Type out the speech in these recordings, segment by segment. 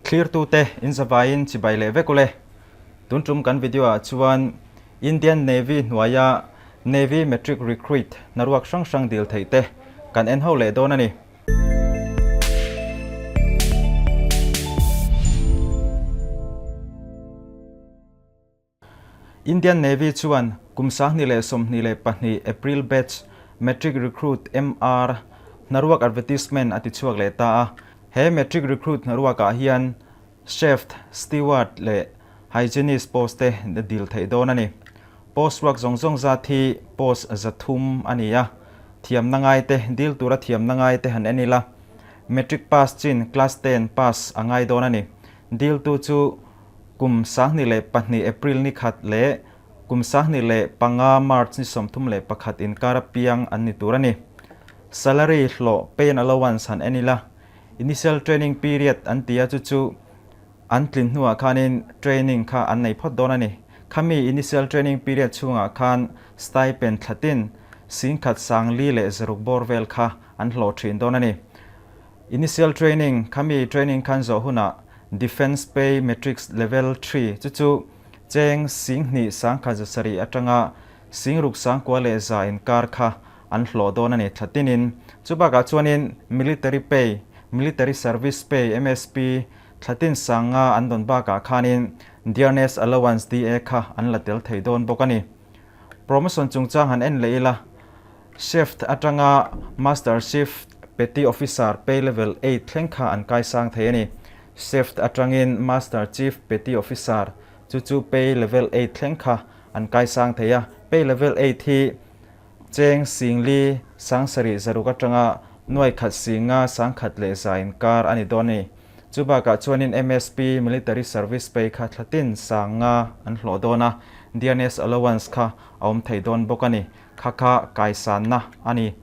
Thlirtute in zavaiin chibai leh vek ule. Tun tum kan video ah chuan Indian Navy hnuaia Navy Matric Recruit hnaruak hrang hrang dil theih te kan en ho leh dawn a ni. Indian Navy chuan kum 2022 April batch Matric Recruit, MR, hnaruak advertisement a tichhuak leh ta a. He Matric Recruit hnaruakah hian Chef, Steward leh Hygienist post te dil theih dawn a ni. Post ruak zawng zawng zat hi post 300 a ni a, thiamna ngaite dil tura thiamna ngaite han en ila Matric pass chin Class ten pass a ngai dawn a ni. Diltu chu Kum 2002 April ni khat leh kum 2005 March ni 31 inkar apiang an ni tur a ni. Salary, hlawh, pay and allowance han en ila, initial training period an ti a chu chu an tlin hnuah khanin training kha an nei phawt dawn a ni. Khami initial training period chhungah khan stipend thlatin 10,000 500 bawr vel kha an hlawh thin dawn a ni. Initial training, Khami training khan zawh hunah Defence Pay Matrix Level Three chu chu cheng 21,700 atanga 61,100 inkar kha an hlawh dawn a ni thla tinin. Chu bakah chuanin Military Pay, Military Service Pay, MSP, thla tin 5,000 an dawn bakah khanin Dearness Allowance, DA, kha an la tel thei dawn bawk a ni. Promotion chungchang han en leh ila, Shift atanga Master Chief Petty Officer pay level eight thleng kha an kaisang thei a ni. Shift atangin Master Chief Petty Officer chu chu pay level eight thleng kha an kaisang thei a. Pay level eight hi cheng 40,000 700 atanga 250,000 1,100 inkar a ni dawn a ni. Chu bakah chuanin MSP, Military Service Pay, kha thla tin 5,000 an hlawh dawn a, Dearness Allowance kha a awm thei dawn bawk a ni. Kha kha kaisanna a ni.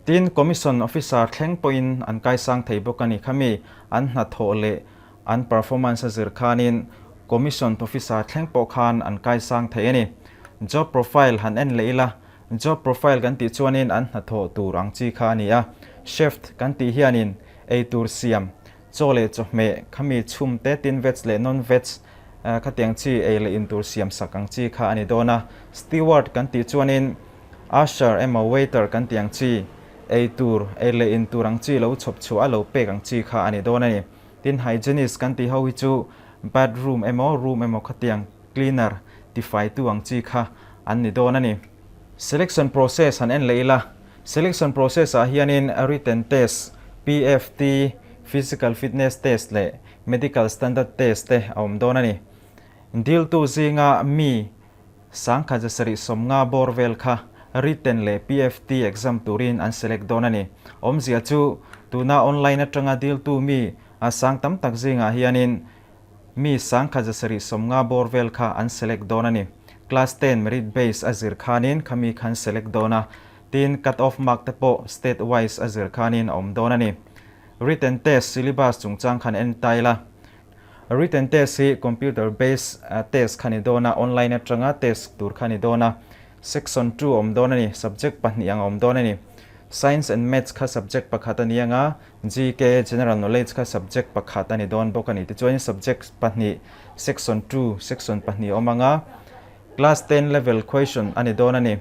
Tin, Commission Officer thleng pawhin an kaisang thei bawk a ni. Khami an hnathawh leh an performance a zir khanin Commission Officer thleng pawh khan an kaisang thei a ni. Job profile han en leh ila, Job profile kan tih chuanin an hnathawh tur ang chi kha a ni a. Chef kan tih hianin ei tur siam, chaw leh chawhmeh, khami chhum te tin veg leh non veg khatiang chi ei leh in tur siam sak ang chi kha a ni dawn a. Steward kan tih chuanin usher emaw waiter kan tih ang chi, ei tur, ei leh in tur ang chi lo chhawp chhuah a lo pek ang chi kha a ni dawn a ni. Tin hygienist kan tih ho hi chu bathroom emaw room emaw khatiang cleaner tifaitu ang chi kha an ni dawn a ni. Selection process han en leh ila, selection process ah hianin written test, PFT, physical fitness test leh medical standard test te a awm dawn a ni. Diltu zinga mi 1750 bawr vel kha written leh PFT exam turin an select dawn a ni. Awmzia chu tuna online atanga diltu mi sang tam tak zingah hianin Mi 1750 bawr vel kha an select dawn a ni. Class ten merit base a zir khanin khami khan select dawn a, tin cut off mark te pawh state wise a zir khanin a awm dawn a ni. Written test syllabus chungchang khan en ta ila. Written test hi computer based test kha ni dawn a, online atanga test tur kha ni dawn a. Section two a awm dawn a ni, subject pahnih ang a awm dawn a ni. Science and Maths kha subject pakhat a ni anga, GK, General Knowledge, kha subject pakhat a ni dawn bawk a ni. Tichuanin subject pahnih, section two, section pahnih a awm anga, class ten level question a ni dawn a ni.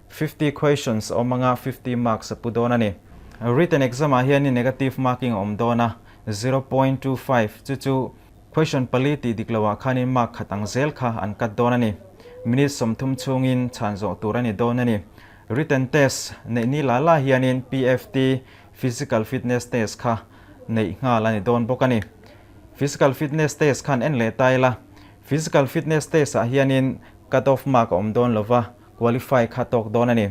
50 questions a awm anga, 50 marks a pu dawn a ni. Written exam ah hianin negative marking a awm dawn a, 0.25, chu chu question pali tih dik loh ah khanin mark khat ang zel kha an cut dawn a ni. Minute 30 chhungin chhan zawh tur a ni dawn a ni. Written test neih ni la la hianin PFT, Physical fitness test kha neih nghal a ni dawn bawk a ni. Physical fitness test khan en leh ta ila, Physical fitness test ah hianin cut off mark a awm dawn lova, qualify kha tawk dawn a ni.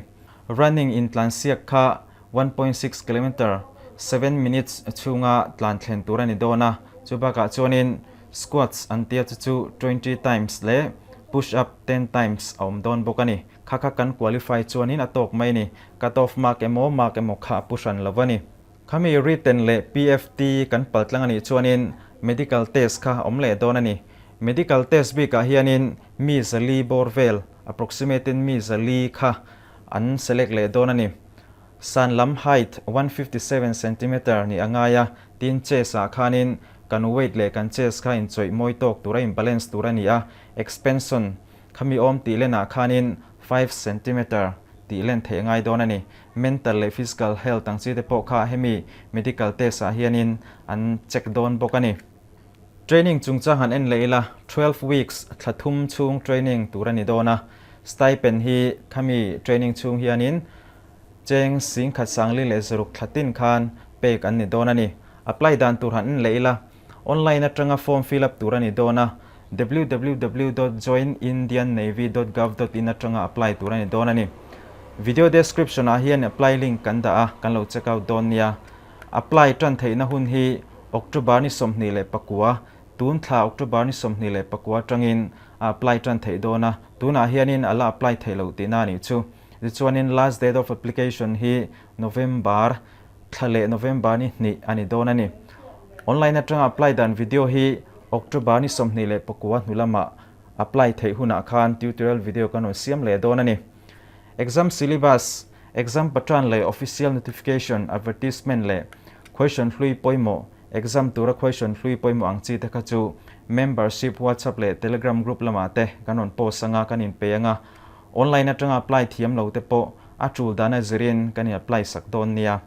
Running intlansiak kha 1.6 kilometer, 7 minutes chhunga tlan thlen tur a ni dawn a, chu bakah chuanin squats an tia chu chu 20 times leh push up 10 times a awm dawn bawk a ni. Kha kha kan qualify chuanin a tawk mai a ni. Cut off mark emaw mark emaw kha a pu hran lo a ni. Khami written leh PFT kan pal tlang a nih chuanin medical test kha a awm leh dawn a ni. Medical test bikah hianin mi 400 bawr vel, approximate in mi 400 kha an select leh dawn a ni. San lam height 157 centimeter nih a ngai a, tin chest ah khanin Kan weight leh kan chest kha inchawih mawi tawk tur a in balance tur a ni a, expansion khami awm tih lenah khanin five centimeter tih len theih a ngai dawn a ni. Mental leh physical health ang chi te pawh kha hemi medical test ah hianin an check dawn bawk a ni. Training chungchang han en leh ila, 12 weeks thla thum chhung training tur a ni dawn a, stipend hi khami training chhung hianin cheng singkhat sangli leh zaruk thla tin khan pek an ni dawn a ni. Apply dan tur han en leh ila, online atanga form fill up tur a ni dawn a, www dot joinindiannavy dot gov dot in atanga apply tur a ni dawn a ni. Video description ah hian apply link kan dah a, kan lo check out dawn nia. Apply tan theihna hun hi October ni 24, tun thla October ni 24 atangin a apply tan theih dawn a, tunah hianin a la apply theih loh tihna a nih chu. Tichuanin last date of application hi November thla leh November ni hnih a ni dawn a ni. Online atanga apply dan video hi October ni 29 hnu lamah apply theih hunah khan tutorial video kan rawn siam leh dawn a ni. Exam syllabus, exam pattern leh official notification, advertisement leh question hlui pawimawh, exam tura question hlui pawimawh ang chi te kha chu membership WhatsApp leh Telegram group lamah te kan rawn post anga kan inpe anga online atanga apply thiam lo te pawh a tul dana zirin kan in apply sak dawn nia.